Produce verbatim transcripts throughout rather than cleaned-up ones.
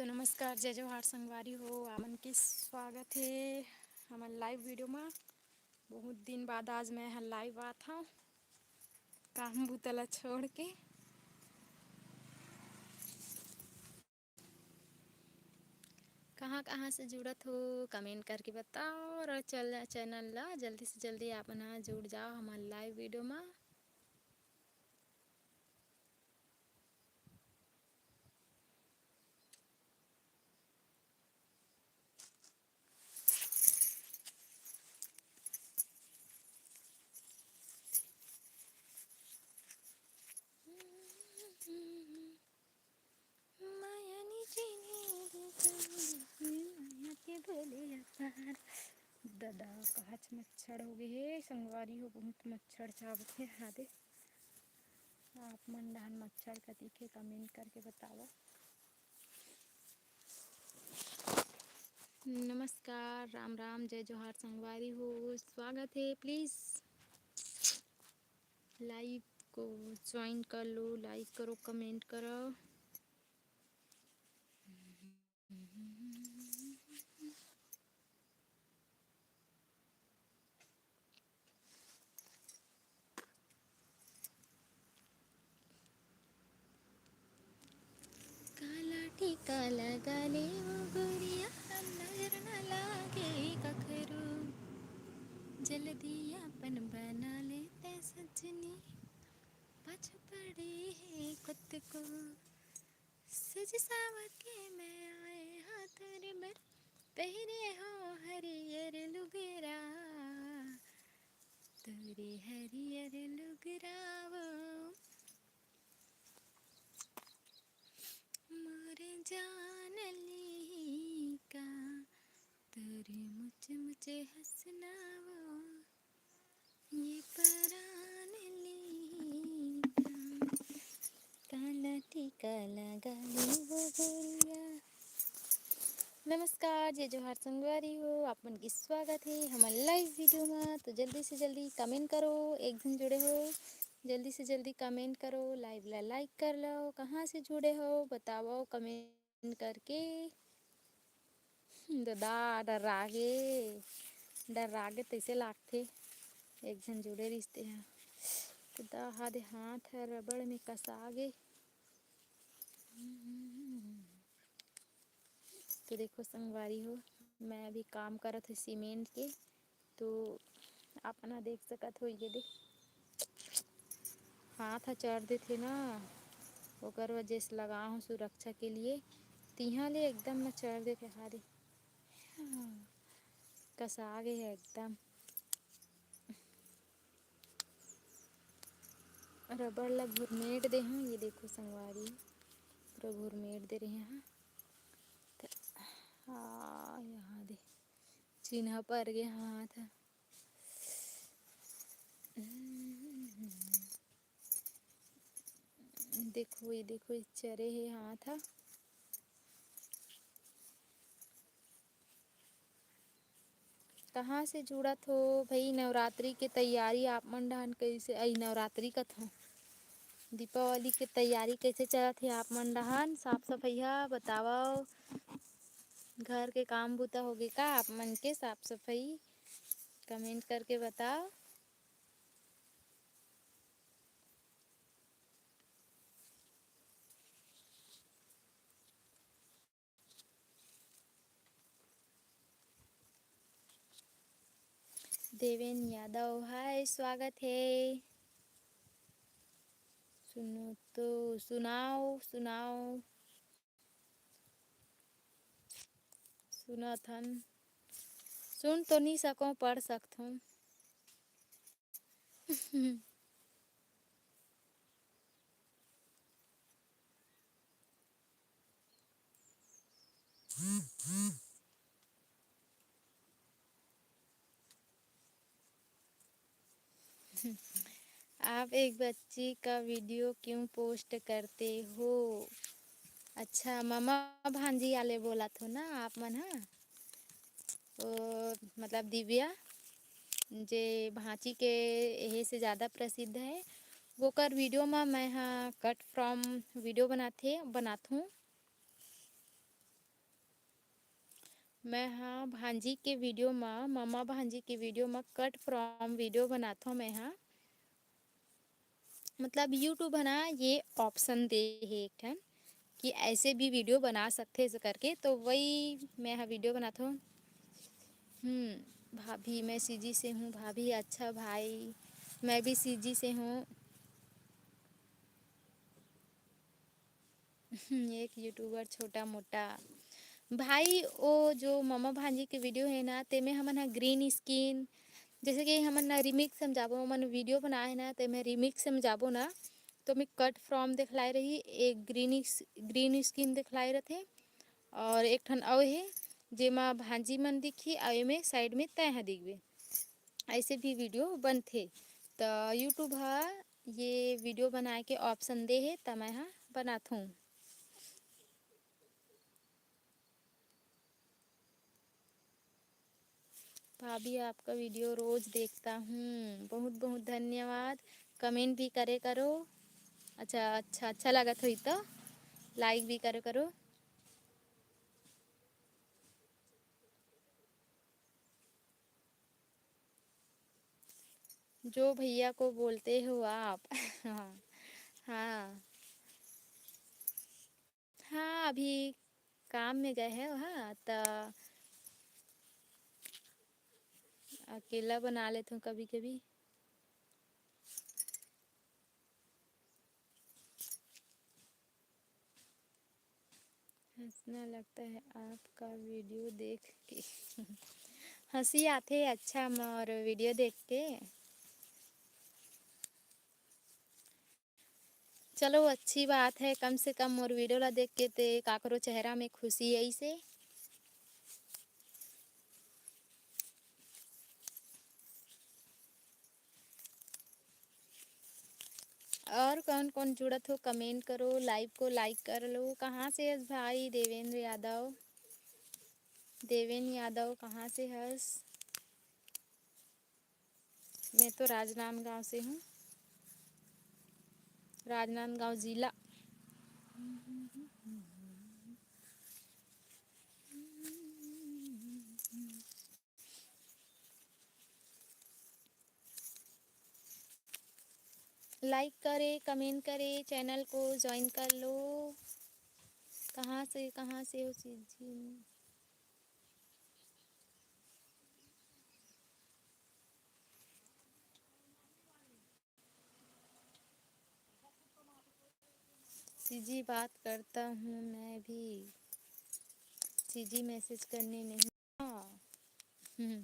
नमस्कार, जय जोहार संगवारी हो, आप मन के स्वागत हे हमर live video मा। बहुत दिन बाद आज मैं ह live आत हव, काम बुता ला छोड़ के। कहाँ कहाँ से जुड़त हो, comment करके बताओ, और चल, channel ला जल्दी से जल्दी आप मन ह जुड़ जाओ हमर live video मा। माया नी चिन्हे रे जान, माया के बोले अपार। ददा, काच मच्छर हो गे हे संगवारी हो, बहुत मच्छर चाबथे। हा दे, आप मन डहन मच्छर कति के comment करके बतावव। नमस्कार, राम राम, जय जोहार संगवारी हो, स्वागत हे। Please live को join कर लो, like करो, comment करो। काला टीका लगा ले वो गोरिया, नजर न लागे ककरो। जल्दी अपन बना ले तै सजनी, पाछू पड़े हे खुद को। सज सावर के मैं आए हाँ तोरे बर, पहिरे हो हरियर लुगरा, तोरे हरियर लुगरा वो। मोर जान ली का, तोरे मुच मुचे हंसना वो, ये परान ली का। काला टीका लगा ले वो गोरिया। नमस्कार, जय जोहार संगवारी हो, आप मन के स्वागत हे हमर live video मा। तो जल्दी से जल्दी comment करो, एक झन जुड़े हो, जल्दी से जल्दी comment करो, live ला like कर लो। कहाँ से जुड़े हो बतावव comment करके। ददा, डर्रा गे, डर्रा गे तइसे लागथे। एक झन जुड़े रिहिस तेहा। ददा, हा दे, हाथ ह रबड़ में कसा गे। तो देखो संगवारी हो, मैं अभी काम करत हूँ सीमेंट के, तो आप मन ह देख सकत हो, ये दे, हाथ ह चर देथे ना, ओकर वजह से लगा हूँ सुरक्षा के लिए। तिहा ले एकदम न चर देथे, हा दे, कसा गे हे एकदम। रबड़ ला घुरमेट दे हूँ, ये देखो संगवारी, पूरा घुरमेट दे रहे हैं। त, हाँ, यहाँ दे, चिन्हा पर गे हाथ ह। देखो, ये देखो, ये चरे हे हाथ ह। कहाँ से जुड़त हो भाई? नवरात्रि के तैयारी आप मन डहान कइसे, अई नवरात्रि कथों, दीपावली के तैयारी कइसे चलत हे आप मन डहान? साफ सफाई ह बतावव, घर के काम बूता होगे का आप मन के साफ सफाई? Comment करके बताओ। देवेन यादव, हाय, स्वागत हे। सुनो तो, सुनाओ, सुनाओ। सुनत हन, सुन तो नी सकों, पढ़ सकथों। आप एक बच्ची का video क्यों post करते हो? अच्छा, ममा भांजी आले बोलत हो ना आप मन, हाँ? ओ, मतलब दिव्या, जे भांची के एहे से ज़्यादा प्रसिद्ध है, वोकर video म मैं ह cut from video बनाथे, बनाथूँ। मैं हा भांजी के video म, ममा भांजी के video म cut from video बनाथों मैं हा। मतलब YouTube ह ना ये option दे हे एक ठन कि ऐसे भी video बना सकथे ऐसे करके, तो वही मैं हा video बनाथों। हम्म, भाभी मैं सीजी से हूँ। भाभी, अच्छा भाई, मैं भी सीजी से हूँ। एक YouTuber छोटा मोटा भाई, ओ जो ममा भांजी के video हे ना, तेमे हमन ह green screen, जैसे कि हमन ना remix में जाबो, हमन video बनाए हे ना, तेमे remix में जाबो ना, तो मैं cut from दिखलाए रही, एक green, green screen दिखलाए रथे, और एक ठन अउ हे, जेमा भांजी मन दिखही, अउ एमे side में तैं ह दिखबे, ऐसे भी video बनथे। त YouTube ह ये video बनाए के option दे हे, त मैं ह बनाथों। भाभी, आपका video रोज देखता हूँ, बहुत बहुत धन्यवाद। Comment भी करे करो, अच्छा अच्छा अच्छा लगत होई तो like भी करे करो। जो भैया को बोलते हो आप। हाँ, हाँ, अभी काम में गए हैं वहाँ, त अकेला बना लेथों कभी कभी। हंसना लगता है आपका video देख के। हंसी आथे अच्छा मोर video देख के। चलो, अच्छी बात है, कम से कम मोर video ला देख के ते काकरो चेहरा में खुशी आइसे। और कौन कौन जुड़त हो, comment करो, live को like कर लो। कहाँ से हस भाई? देवेंद्र यादव, देवेंद्र यादव कहाँ से हस? मैं तो राजनांदगांव से हूँ, राजनांदगांव जिला। Like करे, comment करे, channel को join कर लो। कहाँ से, कहाँ से हो सीजी? सीजी बात करता हूँ मैं भी, सीजी message करने नहीं। हाँ। हम्म,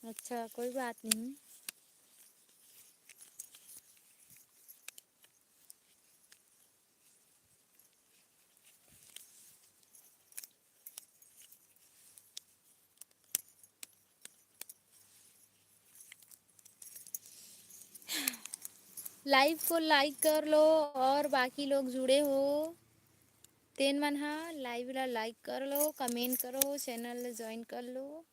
अच्छा, कोई बात नहीं। Live को like कर लो और बाकी लोग जुड़े हो तेन मन हा live ला like कर लो, comment करो, channel ला join कर लो।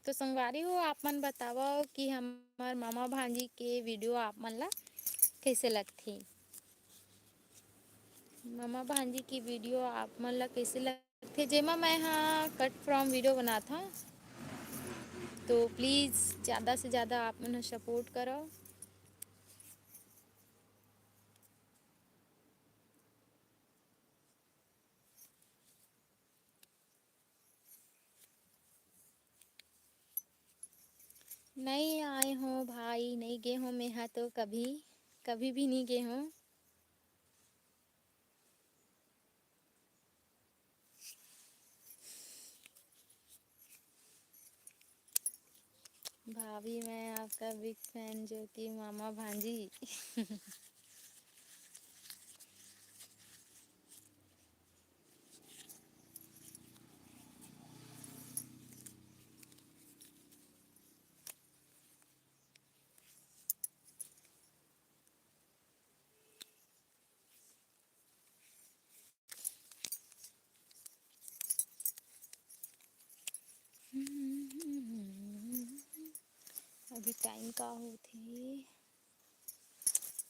तो संगवारी हो, आप मन बतावव कि हमर मामा भांजी के video आप मन ला कइसे लगथे। मामा भांजी के video आप मन ला कइसे लगथे, जेमा मैं हा cut from video बनात हव। तो please ज़्यादा से ज़्यादा आप मन ह support करव। नइ आए हों भाई, नइ गे हों मेंहा तो कभी, कभी भी नइ गे हों। भाभी, मैं आपका big fan, ज्योति मामा भांजी। अभी time का होथे?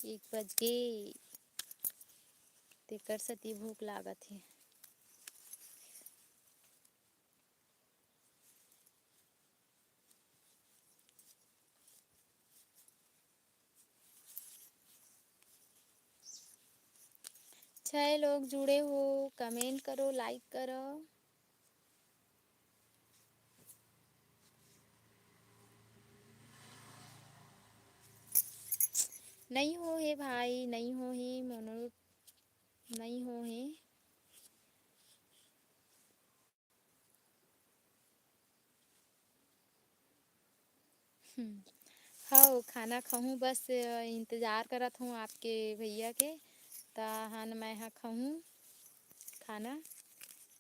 एक बज गे, तेकर सेती भूख लागत हे। छह लोग जुड़े हो, comment करो, like करो। नहीं हो हे भाई, नहीं हो हे मोनो, नहीं हो हे। हम्म। हव, खाना खाहूँ, बस, अ, इंतजार करत हूँ आपके भैया के। त हन मैं ह खाहूँ खाना।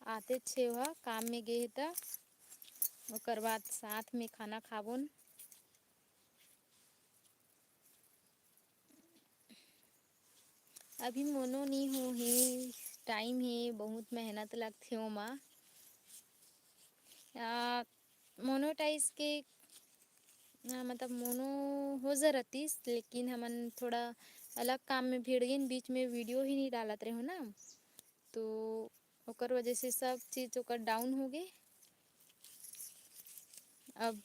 आते छे ओह काम में गे हे त ओकर बाद साथ में खाना खाबोन। अभी मोनो नी हो हे, time हे, बहुत मेहनत लगथे ओमा। आ, monetize के, आ, मतलब मोनो हो जरतिस, लेकिन हमन थोड़ा अलग काम में भिड़ गेन, बीच में video ही नहीं डालत रहे हो ना, तो ओकर वजह से सब चीज ओकर down हो गे। अब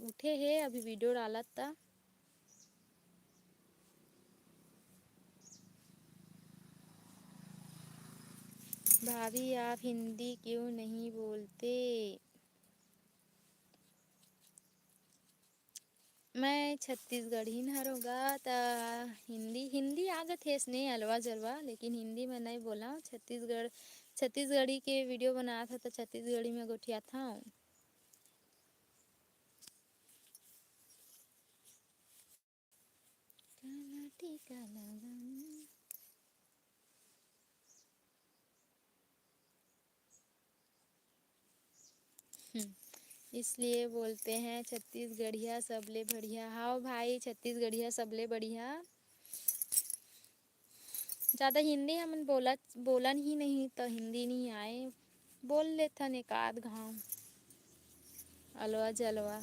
उठे हे, अभी video डालत ता। भाभी, आप हिंदी क्यों नहीं बोलते? मैं छत्तीसगढ़ी हरों गा, त हिंदी, हिंदी आगत हे स्नेह अलवा जलवा, लेकिन हिंदी में नहीं बोला। छत्तीसगढ़, छत्तीसगढ़ी के video बनात हव, त छत्तीसगढ़ी में गोठियात हव। काला टीका लगाना। हम्म, इसलिए बोलते हैं छत्तीसगढ़िया सबले बढ़िया। हाँ भाई, छत्तीसगढ़िया सबले बढ़िया। ज्यादा हिंदी हमन बोलत, बोलन ही नहीं, तो हिंदी नहीं आए। बोल लेथन एक आध घाव अलवा जलवा।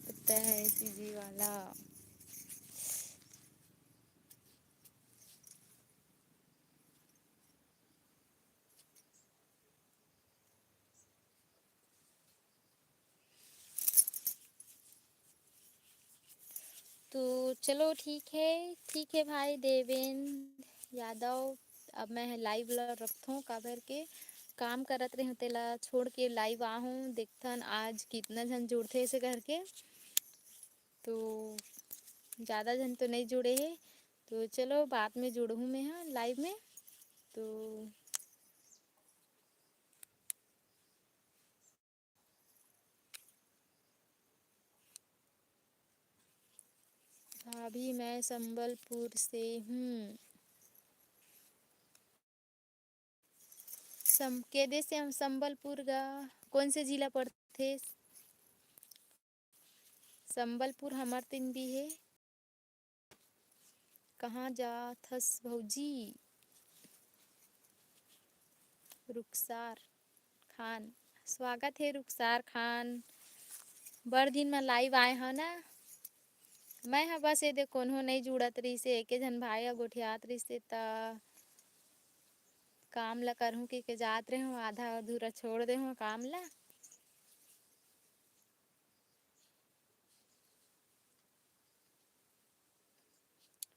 पता है सीजी वाला। तो चलो ठीक है, ठीक है भाई देवेंद्र यादव, अब मैं ह live ला रखथों, काबर के काम करत रहेंव, तेला छोड़ के live आहूँ। देखथन आज कितना झन जुड़थे ऐसे करके, तो ज़्यादा झन तो नहीं जुड़े हे, तो चलो बाद में जुड़हूँ मैं ह live में। तो भाभी, मैं संबलपुर से हूँ। सम-, के देश से हम संबलपुर गा, कौन से जिला पड़थे? संबलपुर हमर तीन भी हे। कहाँ जाथस भौजी? रुखसार खान, स्वागत हे रुखसार खान। बड़ दिन म live आए हव ना। मैं ह बस एदे कोनो नइ जुड़त रहिसे, एके झन भाई ह गोठियात रहिसे त काम ल करहूँ कहिके जात रेहेंव, आधा अधूरा छोड़ देहेंव काम ल।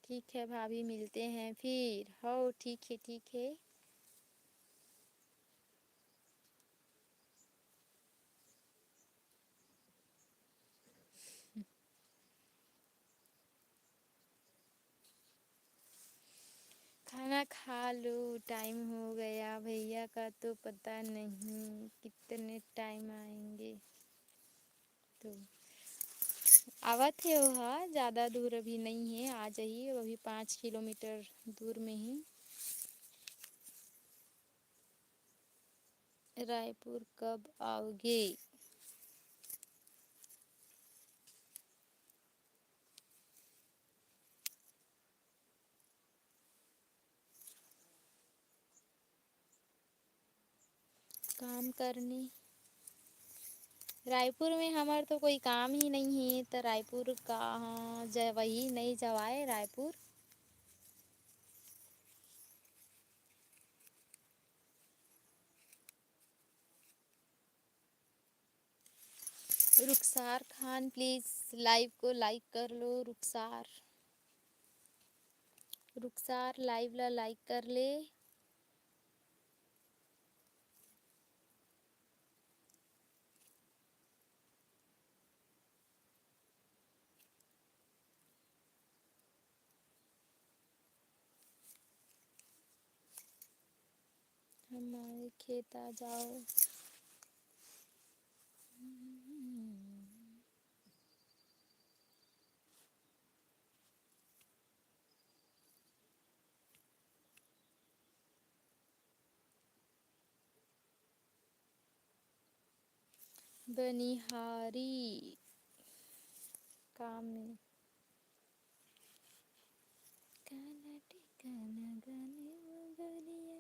ठीक है भाभी, मिलते हैं फिर। हो, ठीक है, ठीक है। खाना खा लो, time हो गया, भैया का तो पता नहीं कितने time आएंगे। तो आवत हे, ओहा ज्यादा दूर अभी नहीं है, आ जाही, अभी पाँच किलोमीटर दूर में ही। रायपुर कब आओगे? काम करने रायपुर में हमर तो कोई काम ही नहीं है, तो रायपुर कहाँ जवई, नहीं जवाए रायपुर। रुखसार खान, please live को like कर लो रुखसार। रुखसार live ला like कर ले। हमारे खेत आ जाओ। बनिहारी काम में। काला टीका लगा ले वो गोरिया,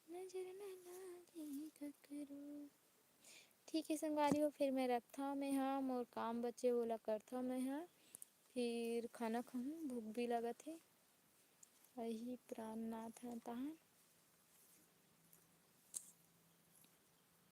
नजर न लागे ककरो। ठीक है संगवारी हो, फिर मैं रखथव, मैं हा मोर काम बचे ओला करथव मैं हा, फिर खाना खाहूँ, भूख भी लगत हे। अही प्राणनाथ ह तहान।